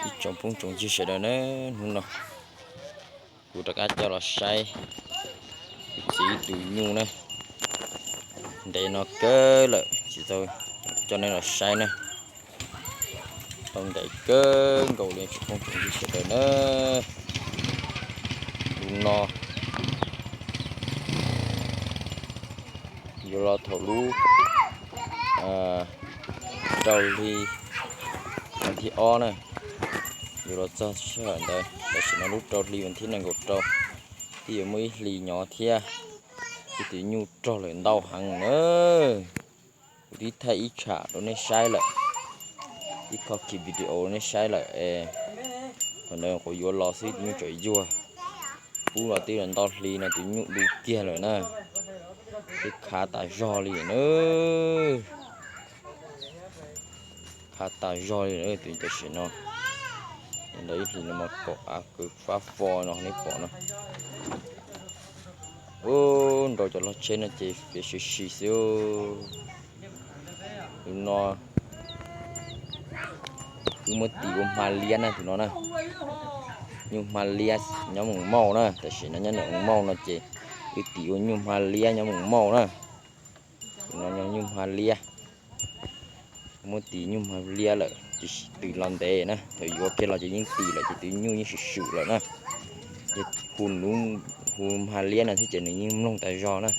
Ib tsoom phooj tsoom ywg sawv daws na, hnub no kuv rov qab coj los saib kuv txiv tus nyuj na. Ntev no kawg lawm tsis tau coj nej los saib na. Tau ntev kawg nkaus li tsoom phooj tsoom ywg sawv daws na. Hnub no yuav los thaum lub rau hli vas thib ob na, yuav los txog sij hawm ntawd. Tam sim no lub rau hli vas thib nees nkaum rau, twb yuav muaj ib hlis nyob thiab. Ib tus nyuj rog lawm ntau heev na. Kuv twb thaij ib tsham rau nej saib lawm, ib qho kiv video rau nej saib lawm es thaum ntawd kuv yuav los xwb tus nyuj tseem yuag. Pub los twb los ntau hli no tus nyuj du kiag lawm na. Twb khav tas zog li na. Khav tas zog li lawm tus tam sim no. Ntawd ib hlis no mas kaum av kwv fab fo no nej pom no. Ub, nrau cov log tsheb no ces fiav si si xwb. Tus no wb muab tis ua hma liab na tus no na. Nyuj hma liab nyob Moos Mauj na, tam sim no nyob Moos Mauj no ces wb tis ua nyuj hma liab nyob Moos Mauj na. Tus no nyuj hma liab, muab tis nyuj hma liab lawm tiam sis twb los ntev na, thaum yuav kiag los ces yeej tis lawm ces tus nyuj yeej swm swm lawm na. Ces hu, hu hma liab no thiab ces nws yeej mloog tas zog na.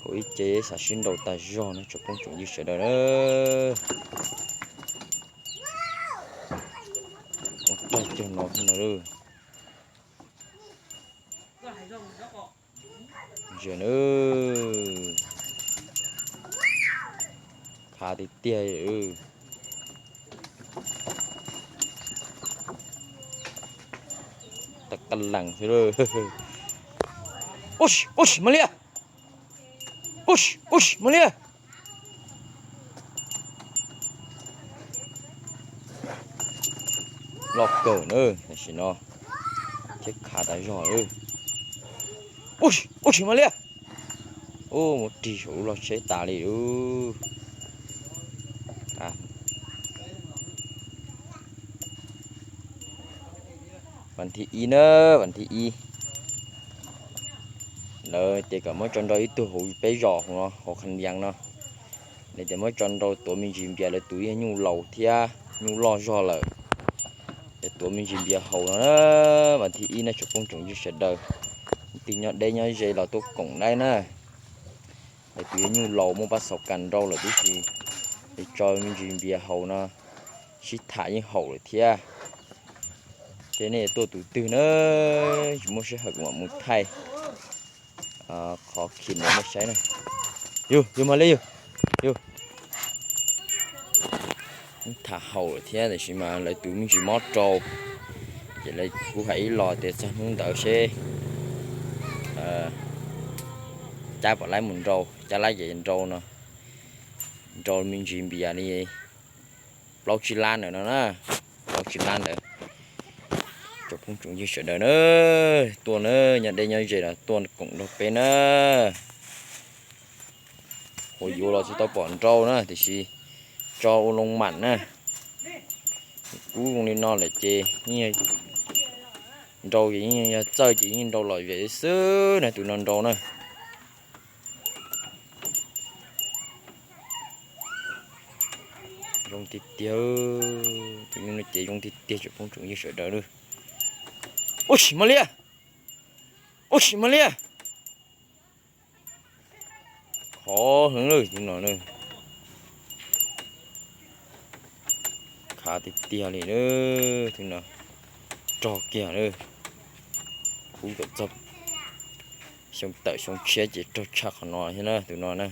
Kuv ib ce xav sib nrau tas zog no tsoom phooj tsoom ywg sawv daws na. Ua rag cog no no. Zias na, khav tiag tiag. Tag qab lees xwb. Ub, ub, mas liab. Ub, ub, mas liab. Loj kawg na, tam sim no thiab khav tas zog. Ub, ub, mas liab. Ub, mus rig saum lub log tsheb tas li. Vas thib ib na, vas thib ib. Lawv tias kom muab tso nrau ib tug hauv peb zos hauv no, hauv Khas Yas no. Lawv tias muab tso nrau tuav me ntsis npias, lawv tus yog nyuj laus thiab nyuj loj zog lawm. Ces tuav me ntsis npias haus no na, vas thib ib na tsoom phooj tsoom ywg sawv daws. Tus nyob deb nyob ze los tuaj koom daib na. Lawv tus yog nyuj laus muaj pab xaus kas nrau lawm tib si, es tso me ntsis npias haus no, sib tham yeej haum lawm thiab. Ces nej tuaj tus twg na, tsis muaj sij hawm kuv mam mus thaij qhov khi no nej saib na. Yus, yus mas li yus, yus. Tham haum lawm thiab tiam sis mas lawv tus me ntsis mob rau, ces lawv kuj hais ib los tias txog hnub ntawd seb Cab puas laib mus nrau, Cab laib ces nrau no, nrau me ntsis npias li plaub tsib lab ntawd no na, plaub tsib lab ntawd. Tsoom phooj tsoom ywg sawv daws na, tuaj na, nyob deb nyob ze los tuaj koom nrog peb na. Hauv yuav los tsis tau pom nrau na, tiam sis tso ua loo mam na. Kub zoo li no lawm ces nrau ces yeej yog txawj ces yeej nrau lom zem xwb na, tus no nrau na. Zoo tiag tiag, tus nyuj no ces zoo tiag tiag tsoom phooj tsoom ywg sawv daws na. Ub sis mas liab, ub sis mas liab. Khov heev lawm tus no na. Khav tiag tiag li na, tus no rog kiag na. Kub kom txog xyoo tawm xyoo tshiab ces rog tshaj qhov no thiab na, tus no na.